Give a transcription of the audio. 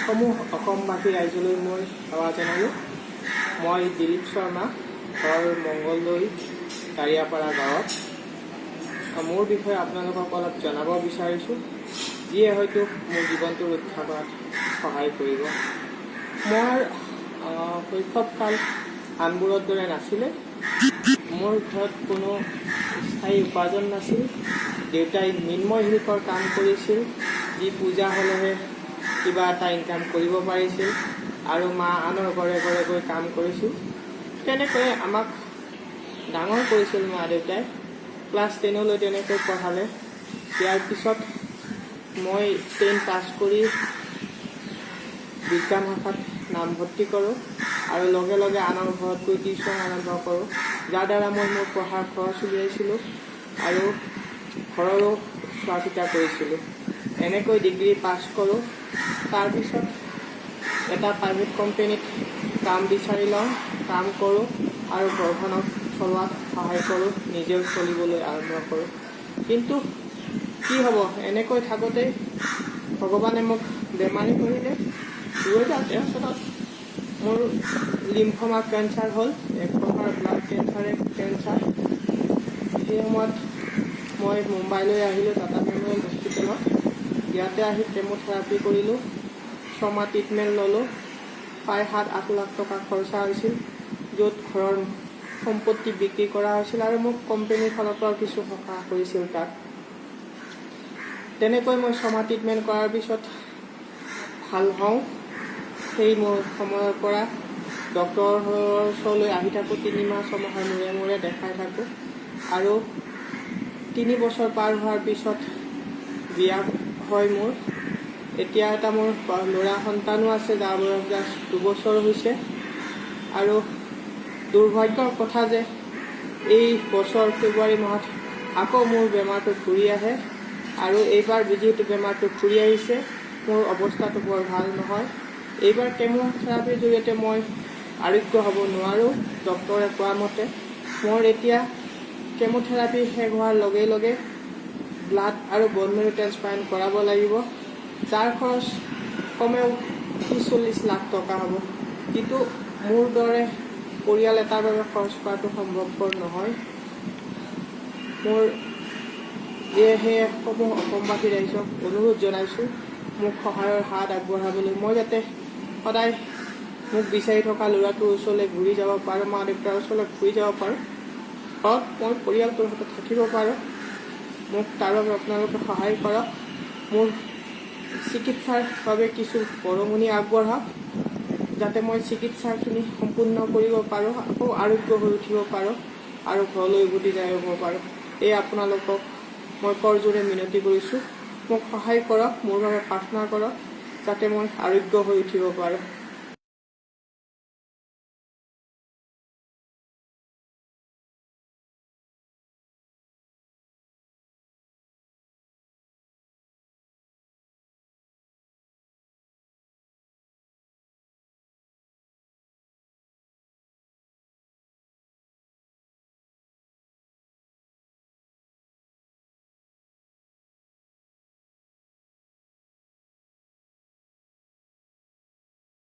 সমূহ অসমবাসী ৰাইজলৈ মই সেৱা জনালোঁ। মই দিলীপ শৰ্মা, ঘৰ মংগলদৈ দাৰিয়াপাৰা গাঁৱত। মোৰ বিষয়ে আপোনালোকক অলপ জনাব বিচাৰিছোঁ, যিয়ে হয়তো মোৰ জীৱনটো ৰক্ষা কৰাত সহায় কৰিব। মোৰ শৈশৱকাল আনবোৰৰ দৰে নাছিলে। মোৰ ঘৰত কোনো স্থায়ী উপাৰ্জন নাছিল। দেউতাই মৃন্ময় শিল্পৰ কাম কৰিছিল, যি পূজা হ'লেহে কিবা এটা ইনকাম কৰিব পাৰিছিল আৰু মা আনৰ ঘৰে ঘৰে গৈ কাম কৰিছিল। তেনেকৈয়ে আমাক ডাঙৰ কৰিছিল মা দেউতাই। ক্লাছ 10লৈ তেনেকৈ পঢ়ালে। ইয়াৰ পিছত মই 10 পাছ কৰি বিজ্ঞান শাখাত নামভৰ্তি কৰোঁ আৰু লগে লগে আনৰ ঘৰত গৈ টিউশ্যন আৰম্ভ কৰোঁ, যাৰ দ্বাৰা মই মোৰ পঢ়াৰ খৰচ উলিয়াইছিলোঁ আৰু ঘৰৰো চোৱা চিতা কৰিছিলোঁ। এনেকৈ ডিগ্ৰী পাছ কৰোঁ। তাৰপিছত এটা প্ৰাইভেট কোম্পেনীত কাম বিচাৰি লওঁ, কাম কৰোঁ আৰু ঘৰখনক চলোৱাত সহায় কৰোঁ, নিজেও চলিবলৈ আৰম্ভ কৰোঁ। কিন্তু কি হ'ব, এনেকৈ থাকোঁতেই ভগৱানে মোক বেমাৰী কৰিলে। 2013 চনত মোৰ লিম্ফমা কেঞ্চাৰ হ'ল, এক প্ৰকাৰ ব্লাড কেঞ্চাৰে কেঞ্চাৰ। সেই সময়ত মই মুম্বাইলৈ আহিলোঁ, টাটা মেমৰিয়েল হস্পিটেলত। ইয়াতে আহি কেম'থেৰাপি কৰিলোঁ, 6 মাহ ট্ৰিটমেণ্ট ল'লোঁ। প্ৰায় 7-8 লাখ টকা খৰচা হৈছিল, য'ত ঘৰৰ সম্পত্তি বিক্ৰী কৰা হৈছিল আৰু মোক কোম্পেনীৰ ফালৰ পৰাও কিছু সকাহ কৰিছিল তাত। তেনেকৈ মই 6 মাহ ট্ৰিটমেণ্ট কৰাৰ পিছত ভাল হওঁ। সেই মোৰ সময়ৰ পৰা ডক্তৰৰ ওচৰলৈ আহি থাকোঁ, 3 মাহ 6 মাহৰ মূৰে মূৰে দেখাই থাকোঁ। আৰু 3 বছৰ পাৰ হোৱাৰ পিছত বিয়া হয় মোৰ। এতিয়া এটা মোৰ ল'ৰা সন্তানো আছে, যাৰ বয়স জাষ্ট 2 বছৰ হৈছে। আৰু দুৰ্ভাগ্যৰ কথা যে এই বছৰ ফেব্ৰুৱাৰী মাহত আকৌ মোৰ বেমাৰটো ঘূৰি আহে। আৰু এইবাৰ যিহেতু বেমাৰটো ঘূৰি আহিছে, মোৰ অৱস্থাটো বৰ ভাল নহয়। এইবাৰ কেম'থেৰাপিৰ জৰিয়তে মই আৰোগ্য হ'ব নোৱাৰোঁ, ডক্তৰে কোৱা মতে। মোৰ এতিয়া কেম'থেৰাপি শেষ হোৱাৰ লগে লগে ব্লাড আৰু ব'ন মেৰ' ট্ৰেন্সপ্লাণ্ট কৰাব লাগিব, যাৰ খৰচ কমেও 30-40 লাখ টকা হ'ব। কিন্তু মোৰ দৰে পৰিয়াল এটাৰ বাবে খৰচ কৰাটো সম্ভৱপৰ নহয়। মোৰ সেয়েহে সমূহ অসমবাসী ৰাইজক অনুৰোধ জনাইছোঁ মোক সহায়ৰ হাত আগবঢ়াবলৈ, মই যাতে সদায় মোক বিচাৰি থকা ল'ৰাটোৰ ওচৰলৈ ঘূৰি যাব পাৰোঁ, মা দেউতাৰ ওচৰলৈ ঘূৰি যাব পাৰোঁ, ঘৰত মই পৰিয়ালটোৰ সৈতে থাকিব পাৰোঁ। মোক তাৰ বাবে আপোনালোকে সহায় কৰক। মোৰ চিকিৎসাৰ বাবে কিছু বৰঙণি আগবঢ়াওক, যাতে মই চিকিৎসাখিনি সম্পূৰ্ণ কৰিব পাৰোঁ, আকৌ আৰোগ্য হৈ উঠিব পাৰোঁ আৰু ঘৰলৈ উভতি যাব পাৰোঁ। এই আপোনালোকক মই কৰযোৰে মিনতি কৰিছোঁ, মোক সহায় কৰক, মোৰ বাবে প্ৰাৰ্থনা কৰক, যাতে মই আৰোগ্য হৈ উঠিব পাৰোঁ।